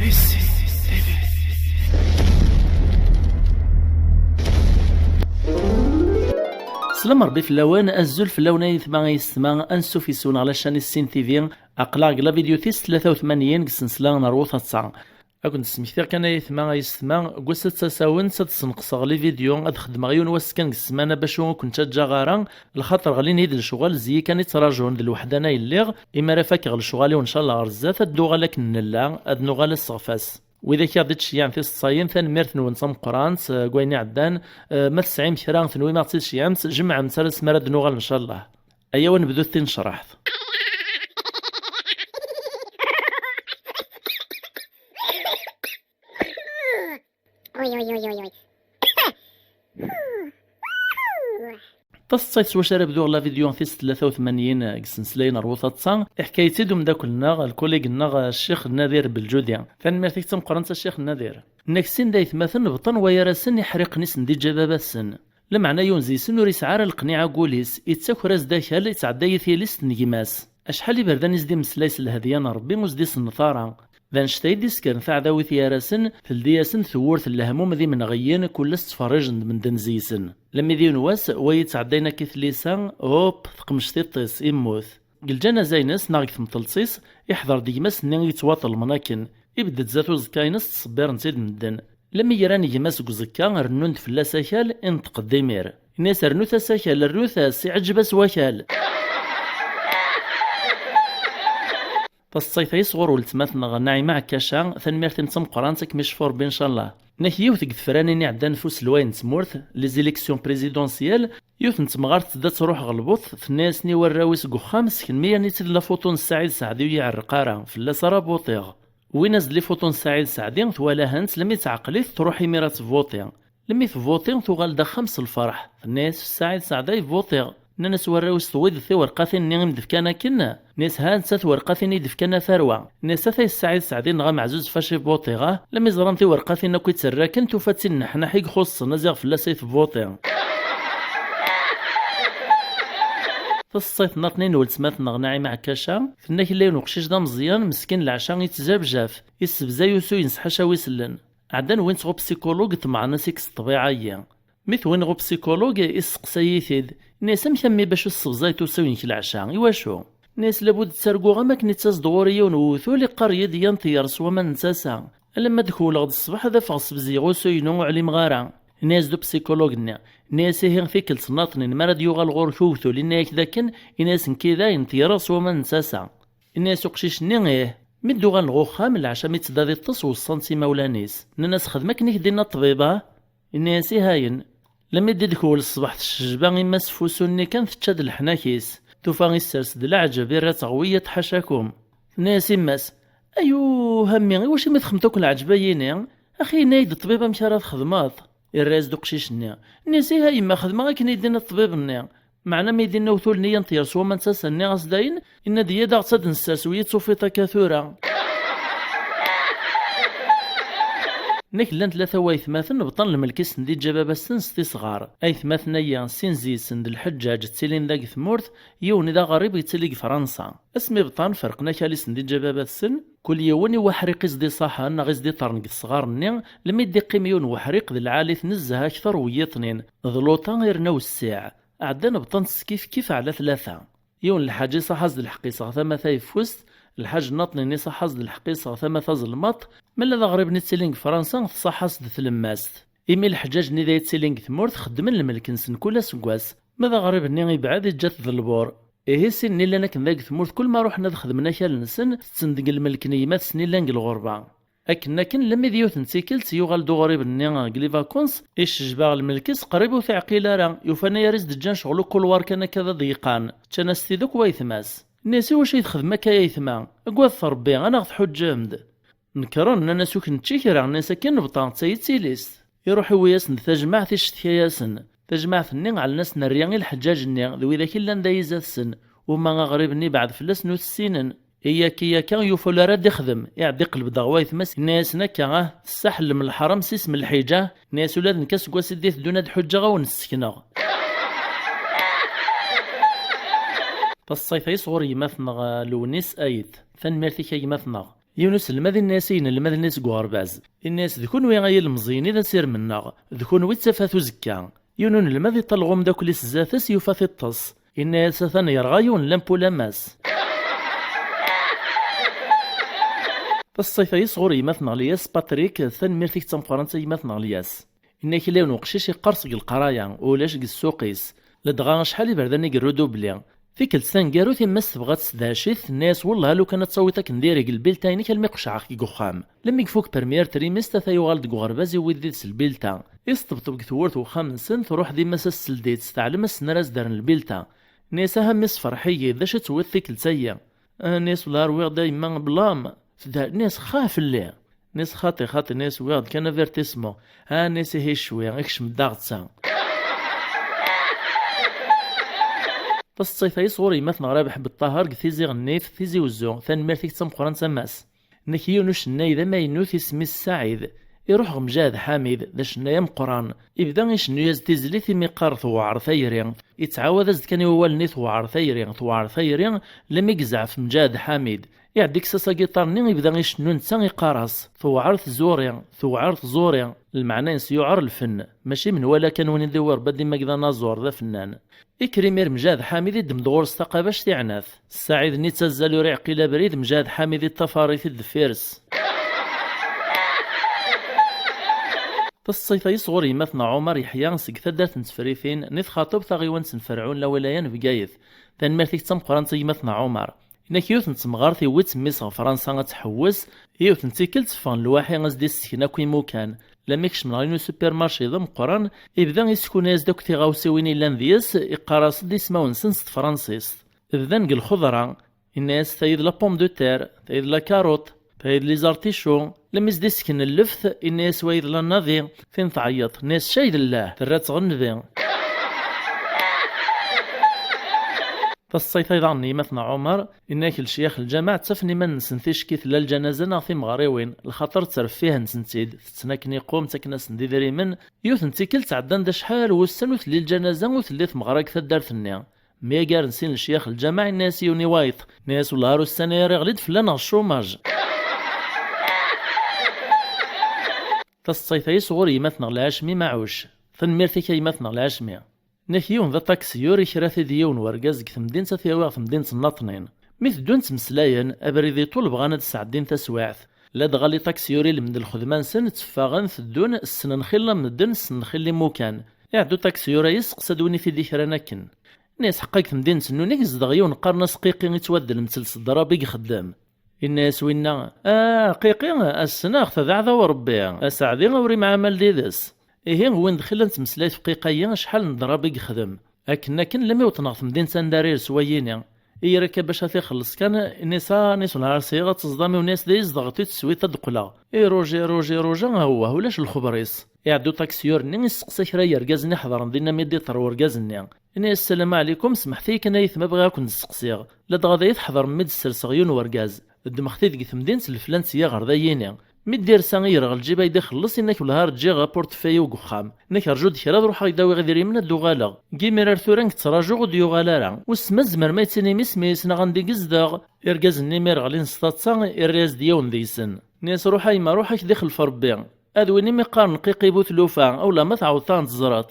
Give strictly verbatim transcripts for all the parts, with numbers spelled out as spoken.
Slam Rebbi fell-awen, azul fell-awen ay aytma ay yessetma, ansuf yes-wen ɣer la chaîne Issin T V. Aql-aɣ deg la vidéo tis tlata u tmanyin deg ssensla n Rwu Taḍsa. Ad ken-d-smektiɣ kan ay aytma ay yessetma, deg wass-a d tasawent ad d-sneqseɣ les vidéos, ad xedmeɣ yiwen wass kan deg ssmana bac ur ken-ttaǧǧaɣ ara, lxaṭer ɣlin-iyi-d lecɣal zzi-yi kan i ttrajun, d lweḥda-nni ay lliɣ, imi ara fakeɣ lecɣal-iw ncallah ɣer zdat ad d-nuɣal akken nella, ad nuɣal aseɣfas. Widak i ɣ-d-ittceyyiɛen tiseḍsayin, tanemmirt-nwen d tameqqrant, eh, deg wayen iɛeddan. Eh, ma tesɛim kra tenwim ad ɣ-tt-id-tceyyɛem, jemɛem-tt ar asmi ara d-nuɣal ncallah. Ayaw ad nebdut tinecraḥt. Taseḍsayt s wacu ara bduɣ la vidéo tis tlata u tmanyin deg ssensla n Rwu Taḍsa, iḥka-yi-tt-id umeddakel-nneɣ, lkulig-nneɣ, Ccix Nadir Beljudi. Tanemmirt-ik d tameqqrant a Ccix Nadir. Nnak sin d aytmaten bṭan way-ar-asen iḥriqen i sen-d-iǧǧa baba-tsen. Lameɛna yiwen deg-sen ur yesɛi ara leqniɛa deg wul-is, ittaker-as-d akal, ittɛedday i tilist n gma-s. Acḥal iberdan i s-d-imeslay s lhedya n Rebbi ur s-d-isennet ara. D annect-a i d-iskren taɛdawit gar-asen, teldi-asen tewwurt n lehmum d imenɣiyen, kul ass ttferrijen-d medden zzi-sen. Lemmi d yiwen wass, wa yettɛeddayen akka i tlisa, hop, teqmec tiṭ-is, immut. Deg lǧanaza-ines neɣ deg tmeṭṭelt-is, iḥḍer-d gma-s-nni i yettwaṭelmen akken, ibedd-d zdat uẓekka-ines ttṣebbiren-tt-id medden. Lemmi gran gma-s deg uẓekka, rennun-d fell-as akal, inṭeq-d imir. Inna-yas: "Rnut-as akal, rnut-as, iɛǧeb-as wakal." Taseḍsayt-agi sɣur weltma-tneɣ Naɛima Ɛekkaca, tanemmirt-im d tameqqrant, ad kem-icfu Rebbi ncallah. Nnak yiwet deg tefranin iɛeddan f uselway n tmurt, les élections présidentielles, yiwet n temɣart tedda ad truḥ ɣer lbuṭ, tenna-yasen i warraw-is deg uxxam: "Seknem-iyi-tt-id la photo n Saɛid Saɛdi ur yi-ɛerreq ara, fell-as ara buṭiɣ." Wwin-as-d les photos n Saɛid Saɛdi, twala-hent, lemmi teɛqel-it, truḥ imir ad tvuṭi. Lemmi tvuṭi, tuɣal-d axxam s lferḥ. Tenna-yas: "F Saɛid Saɛdi ay vuṭiɣ." Nnan-as warraw-is: "Tewwiḍ tiwerqatin-nni i m-d-fkan akken?" Nnan-as: "Ha netta tiwerqatin i d-fkan a tarwa." Nnan-as: "Atay Saɛid Saɛdi-nneɣ ameɛzuz fac i vuṭiɣ, ah." Lemmi ẓran tiwerqatin akk i tterra akken, tufa d tinneḥnaḥ i ixuṣṣen, a ziɣ fell-as ay tvuṭi. Taseḍsayt nniḍen n weltma-tneɣ Naɛima Ɛekkaca, tenna kella yiwen uqcic d ameẓyan, meskin leɛca yettjabjaf, issebzay usu-ines ḥaca wi sellen. Ɛeddan wwin-t ɣer upsikulug, ṭemɛen ad s-ikkes ṭṭbiɛa-yi. Mi t-wwin ɣer upsikulug, isseqsay-it-id, inna-yas: "Amek a mmi bac ur tessebzayeḍ usu-inek leɛca? Iwacu?" Inna-yas: "Labud ttarguɣ am akken ittas-d ɣur-i yiwen n uwtul, iqqar-iyi-d yan teyyer s waman n tasa. Alamma d-kewleɣ-d ṣṣbeḥ ad afeɣ ssebzgeɣ usu-inu, ur ɛlimeɣ ara." Inna-yas-d upsikulug-nni, inna-yas: "Ihi tikkelt nniḍen mi ara d-yuɣal ɣur-k uwtul, inna-yak-d akken, inna-yas nekki dayen teyreɣ s waman n tasa." Inna-yas uqcic-nni: "Ih." Mi d-uɣalen ɣer uxxam, leɛca mi tedda di ṭṭes, weṣṣan-tt imawlan-is. Nnan-as: "Xdem akken i k-d-inna ṭṭbib-a." Inna-yas: "Ihayen." Lemmi d-idkul ṣṣbeḥ, tecjba imma-s f usu-nni kan, tečča-d leḥnak-is. Tufa issers-d leɛǧeb, irra-tt ɣer wiyaḍ ḥacakum. Tenna-yas imma-s: "Ayuh a mmi, iwacu mi txedmeḍ akk leɛǧeb-ayini? Axi yenna-yak-d ṭṭbib amek ara txedmeḍ." Irra-yas-d uqcic-nni: "Inna-yas: Iha yemma, xedmeɣ akken i d-inna ṭṭbib-nni. Meɛna mi d-inna uwtul-nni yan teyyer s waman n tasa-nni, as dayen, inna-d iyyat ad ɣ-tt-ad nessers wiyi d tufiḍ akka tura." Nnak llan tlata waytmaten bṭan lmelk i sen-d-iǧǧa baba-tsen s tisɣar. Aytmaten-agi, sin zzi-sen d lḥeǧǧaǧ ttilin da deg tmurt, yiwen d aɣerrib yettili deg Fransa. Asmi bṭan ferqen akal i sen-d-iǧǧa baba-tsen, kul yiwen i waḥriq i s-d-iṣaḥen neɣ i s-d-iṭṭren deg tesɣar-nni, lmi d-iqqim yiwen n weḥriq d lɛali-t nezzeh akter n wiyiḍ-nnin, d luṭa irna wessiɛ. Ɛeddan bṭan teskif kif ɛla tlata. Yiwen lḥaǧ iṣaḥ-as-d lḥeqq-is ɣer tama tayeffust, lḥaǧ nniḍen iṣaḥ-as-d lḥeqq-is ɣer tama tazelmaḍt, ma d aɣrib-nni ttilin deg Fransa tṣaḥ-as-d tlemmast. Imi lḥeǧǧaǧ-nni da yettilin deg tmurt xeddmen lmelk-nsen kul aseggas, ma d aɣrib-nni ibɛed iǧǧa-t d lbur. Ihi sin-nni llan akken da deg tmurt kul ma ruḥen ad xedmen akal-nsen, tetten deg lmelk n yemma-tsen i llan deg lɣerba. Akken akken, lemmi d yiwet n tikkelt yuɣal-d uɣrib-nni deg les vacances, icejba ɣer lmelk-is qrib ur t-iɛqil ara, yufa anayer i s-d-ǧǧan ccɣel ukulwar kan akka d aḍeyqan, ččan-as-t-id akk waytma-s. Nnan-as: "Iwacu i txedmem akka ay aytma? Agadet Rebbi, ad aɣ-tḥuǧǧem-d." Nekren, nnan-as: "Ur k-nečči kra." Nnan-as: "Akken nebṭa, d ta i d tilist." Iruḥ iwwi-yasen-d tajmaɛt, iccetka-yasen. Tajmaɛt-nni ɛellen-asen rrya i lḥeǧǧaǧ-nni d widak i llan da yizat-sen, uma aɣrib-nni ibɛed fell-asen ur t-ssinen. Iyaka iyaka yufa ula ara d-ixdem, iɛedda iqleb-d ɣer waytma-s, yenna-yasen akka: "Ah, tessaḥellem leḥram s isem n lḥiǧa?" Yenna-yas: "Ula d nekk aseggas i d-iteddun ad ḥuǧǧeɣ ad wen-ssekneɣ." Taṣṣayt-agi sɣur gma-tneɣ, eh, Lewnis Ayt. Tanemmirt-ik a gma-tneɣ. Yiwen uselmad inna-yas i yinelmaden-is deg uɣerbaz, inna-yas: "D kunwi ay ilemẓiyen i d asirem-nneɣ, d kunwi d tafat uzekka." Yiwen unelmad iṭṭal ɣer umeddakel-is zdat-s, yufa-t iṭṭes. Inna-yas: "Atan yerɣa yiwen n lampul a mass." Taṣṣayt-agi sɣur yemma-tneɣ Lyas, Patrick, tanemmirt-ik d tameqqrant a yemma-tneɣ Lyas. Inna-k illa yiwen uqcic iqqers deg leqraya, ulac deg ssuq-is. Ladɣa acḥal iberdan i yerrudubli. Tikkelt taneggarut, yemma-s tebɣa ad tessedhec-it, tenna-yas: "Wellah, a lukan ad tawiḍ akken diri deg lbilta-inek almi qecɛeɣ-k deg uxxam." Lemmi ifuk première trimestre, ata yuɣal deg uɣerbaz, iwwi-d did-s lbilta. Isṭebṭeb deg tewwurt n uxxam-nsen, truḥ d yemma-s ad tseld-itt, teɛlem ass-nni ara s-ddren lbilta. Tenna-yas: "Aha mmi, sferḥ-iyi, d acu ad tewwiḍ tikkelt-agi?" Tenna-yas: "Wellah, rwiɣ-d a yemma blam." Tedher, tenna-yas: "Xa fell-i." Tenna-yas: "Xaṭi, xaṭi." Tenna-yas: "Wiɣ-d kan avertissement." Tenna-yas: "Ihi ccwi, ikcem-d aɣetta." Taṣṣayt-agi sɣur yemma-tneɣ Rabeḥ Beṭṭaher deg Tizi Ɣennif, Tizi Wezzu, tanemmirt-ik d tameqqrant a mass. Nek yiwen ucennay d amaynut, isem-is Saɛid. Iruḥ ɣer Mjahed Ḥamid, d acennay ameqqran. Ibda icennu-yas-d tizlit imi qqar tewɛer tayri. Ittɛawad-as-d kan i wawal-nni tewɛer tayri, tewɛer tayri, lemmi yezɛef Mjahed Ḥamid. Iɛedda ikkes-as agiṭar-nni, ibda icennu netta, iqqar-as: "Tewɛer tẓuri, tewɛer tẓuri." Lmeɛna-ines yuɛer lfen, mačči menwala kan win i d-iwwi Rebbi ad d-immag d anaẓur, d afennan. Ikker imir Mjahed Ḥamid, iddem-d ɣur-s taqabact, iɛna-t. Ssaɛid-nni ittazzal ur iɛqil abrid, Mjahed Ḥamid iṭṭafar-it-id deffir-s. Taṣṣayt-agi sɣur yemma-tneɣ Ɛumar Yeḥya seg taddart n Tefritin, nni txaṭeb taɣiwant n Ferɛun, lawilaya n Bgayet. Tanemmirt-ik d tameqqrant a yemma-tneɣ Ɛumar. Inak yiwet n temɣart iwwi-tt mmi-s ɣer Fransa ad tḥewwes, yiwet n tikkelt ffɣen lwaḥi ad s-d-issken akk imukan. Lammi kecmen ɣer yiwen usupermarci d ameqqran, ibda iskunay-as-d akk tiɣawsiwin yellan deg-s, iqqar-as-d ismawen-nsen s tefransist. Bdan deg lxeḍra, inna-yas: "Tayi d la pomme de terre, tayi d la carotte, tayi d les artichauts." Lammi s-d-issken lleft, inna-yas: "Wayi d la navi." Tin tɛeyyeḍ, inna-yas: "Cay d llah, terra-tt ɣer nnbi." Taṣṣayt-a daɣen n yemma-tneɣ Ɛumer, inna-k lecyax lǧameɛ ttafen iman-nsen ticki tella lǧanaza neɣ timeɣriwin, lxaṭer ttreffihen-tent-id, tetten akken iqum, ttaken-asen-d idrimen. Yiwet n tikkelt ɛeddan-d acḥal wussan ur telli lǧanaza, ur telli tmeɣra deg taddart-nni. Myagaren sin lecyax lǧameɛ, inna-yas yiwen i wayeṭ, inna-yas: "Wellah ar ussan-a i rriɣ lid fell-aneɣ ccumaj." Taṣṣayt-a sɣur yemma-tneɣ Lɛacmi Maɛuc. Tanemmirt-ik a yemma-tneɣ Lɛacmi. Nek yiwen d aṭaksiyur, ikra-t-id yiwen wergaz deg temdint ad t-yawi ɣer temdint n Naṭnin. Mi teddun ttmeslayen, abrid iṭul, bɣan ad sɛeddin taswiɛt. Ladɣa liṭaksiyur ilmend lxedma-nsen, tteffaɣen, teddun, ssnen xilla medden, ssnen xilla imukan. Iɛedda uṭaksiyur-a yesteqsa-d win i t-id-ikran akken. Inna-yas: "Ḥeqqa deg temdint n Nunik zedɣ yiwen qqaren-as Qiqi, ittwaddel mettel s ddrab i ixeddem." Inna-yas winna: "Ah, Qiqi, ssneɣ-t, d aɛdaw n Rebbi, aseɛdi ur imɛamal d ides. Ihi, win d xilla nettmeslay f Qiqi-agi, acḥal n ddrab i yexdem. Akken akken, lemmi wṭneɣ temdint anda ara yers wayini. Iyir akka bac ad t-ixelleṣ kan, inna-yas: 'Ah, inna-yas, wellah ar sɛiɣ ad teẓḍam.' Inna-yas: 'Dayi zedɣeɣ-t-id teswiḍ ad d-qqleɣ.' Iruja, iruja, iruja, awah, ulac lexber-is." Iɛedda uṭaksiyur-nni, isteqsa kra n yergazen iḥeḍren dinna mi d-iṭer wergaz-nni. Inna-yas: "Sslam ɛlikum, semmḥet-iyi kan a yetma, bɣiɣ ad ken-d-steqsiɣ. Ladɣa d ay tḥeḍrem mi d-sserseɣ yiwen wergaz. Ddmeɣ-t-id deg temdint, lefla n tyaɣer d ayini. Mi d-irsa i yerɣ lǧib ay d-ixelleṣ, inna-k: 'Wellah ar ǧǧiɣ aportefeuille-iw deg uxxam.' Inna-k: 'Rju-d kra, ad ruḥeɣ ad d-awiɣ idrimen ad d-uɣaleɣ.' Deg imir ar tura nekk ttrajuɣ ur d-yuɣal ara. Wissen ma tzemrem ad yi-d-tinim isem-is neɣ anda i yezdeɣ?" Irgazen-nni mi rɣlin s taḍsa, irra-yas-d yiwen deg-sen. Inna-yas: "Ruḥ a yemma, ruḥ, ad k-d-ixlef Rebbi. Ad win i mi qqaren Qiqi bu tlufa, a ulamma tɛawdeḍ ad ɣ-teẓreḍ."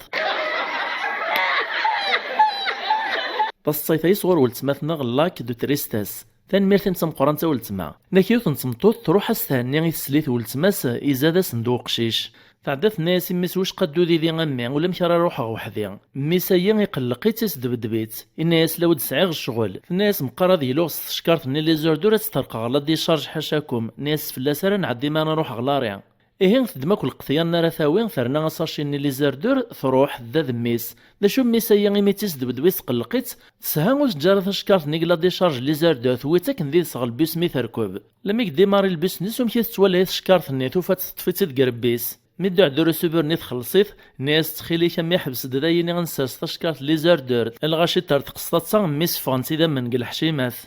Taṣṣayt-agi sɣur weltma-tneɣ Lac de Tristesse. Tanemmirt-im d tameqqrant a weltma. Nek yiwet n tmeṭṭut truḥ ad s-thenni i teslit weltma-s, izad-asen-d uqcic. Tɛedda tenna-yas i mmi-s: "Wicqa ddu didi a mmi, ulamek ara ruḥeɣ weḥd-i." Mmi-s-ayi iqelleq-itt, isdebdeb-itt. Inna-yas: "La wi d-sɛiɣ ccɣel." Tenna-yas: "Meqqar ad yluɣ s tcekkart-nni les ordures ad tt-terqeɣ ɣer la décharge ḥacakum." Inna-yas: "Fell-as ara nɛeddi mi ara nruḥ ɣer l'arrêt." Ihi teddem akk leqṭyan ara tawi, terna asacci-nni les ordures, truḥ, tedda d mmi-s. D acu mmi-s-ayi imi tt-isdebdeb-itt tqelleq-itt, tesha ur teǧǧa ara tacekkart-nni deg la décharge les ordures, tewwi-tt akken d ides ɣer lbus mi terkeb. Lemmi yeddimarri lbus-nni, s umek i tettwali tacekkart-nni, tufa-tt teṭṭef-itt-id deg rebbi-s. Mi d-iɛedda ur usubur-nni txelleṣ-it, tenna-yas: "Ttxil-k a mmi, ḥbes-d dayi-ni ad nessers tacekkart les ordures, lɣaci terdeq s taḍsa, mmi-s ffɣen-tt idammen deg leḥcimat."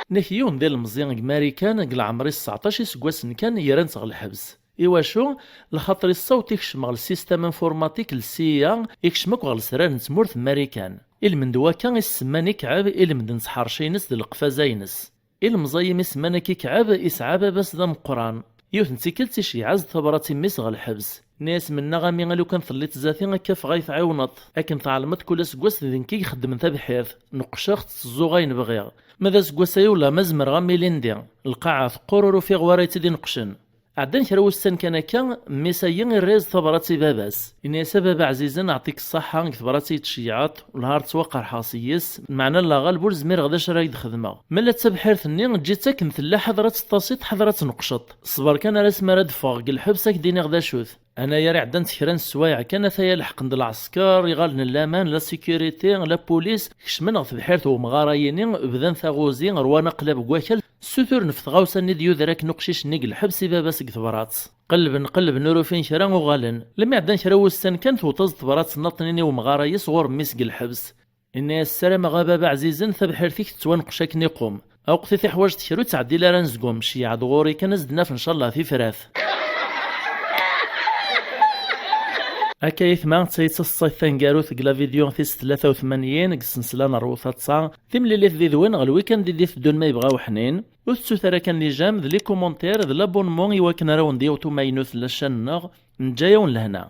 Nek yiwen d ilemẓi deg Marikan, deg leɛmer-is tseɛṭac iseggasen kan, yerran-t ɣer lḥebs. Iwacu? Lxaṭer issaweḍ ikcem ɣer le système informatique n CIA, ikcem akk ɣer lesrar n tmurt n Marikan. Ilmend wakka i s-semman Ikɛeb, ilmend n tḥerci-ines d leqfaza-ines. Ilemẓi-im i s-semman akka Ikɛeb, isɛa baba-s d ameqqran. Yiwet n tikkelt iceyyeɛ-as-d tabrat i mmi-s ɣer lḥebs. Inna-yas: "Mennaɣ a mmi, a lukan telliḍ zati, akka ffeɣ a yi-tɛiwneḍ. Akken tɛelmeḍ, kul aseggas d nekk i ixeddmen tabḥirt. Neqqceɣ-tt, tezzuɣ ayen bɣiɣ. Ma d aseggas-a ula ma zemreɣ a mmi lindi. Lqaɛa teqqur, ur ufiɣ wara i tt-id-ineqqcen." Ɛeddan kra wussan kan akka, mmi-s-agi irra-yas-d tabrat i baba-s. Inna-yas: "A baba ɛzizen, aɛṭik ṣṣaḥa deg tebrat i yi-tceyyɛeḍ, wellah ar ttwaqerḥeɣ seg-s, meɛna Llah ɣaleb ur zmireɣ d acu ara ak-d-xedmeɣ. Ma la d tabḥirt-nni, eǧǧ-itt akken tella, ḥader ad teṭṭasiḍ, ḥader ad tneqceḍ. Ṣber kan ar asmi ara d-ffɣeɣ deg lḥebs, ad k-d-iniɣ d acu-t." Anayer iɛeddan-d kra n sswayeɛ kan, ataya leḥqen-d lɛesker, iɣallen n laman, la sécurité, la police, kecmen ɣer tebḥirt n umɣar-ayini, bdan taɣuzi, rwan aqlab deg wakal, ssuturen ɣef tɣawsa-nni d-yuder akken uqcic-nni deg lḥebs i baba-s deg tebrat. Qellben, qellben, ur ufin kra, uɣalen. Lmi ɛeddan kra wussan kan, tewweḍ-as-d tebrat nniḍnin i umɣar-ayis ɣur mmi-s deg lḥebs. Inna-yas: "Ssarameɣ a baba ɛzizen, tabḥirt-ik tettwanqec akken iqum. Awqet i tiḥwaǧt kra ur ttɛeddil ara anezgum, ceyyeɛ-d ɣur-i kan, ad s-d-naf ncallah tifrat." Akka yetma, d tayi d taseḍsayt taneggarut deg la vidéo tis tlata u tmanyin deg ssensla n Rwu Taḍsa. Timlilit did-wen ɣer lwikand i d-iteddun ma yebɣa uḥnin. Ur tettut ara kan les j'aime d les commentaires d l'abonnement i wakken ara wen-d-yaweḍ umaynut n la chaîne-nneɣ. Neǧǧa-yawen lehna.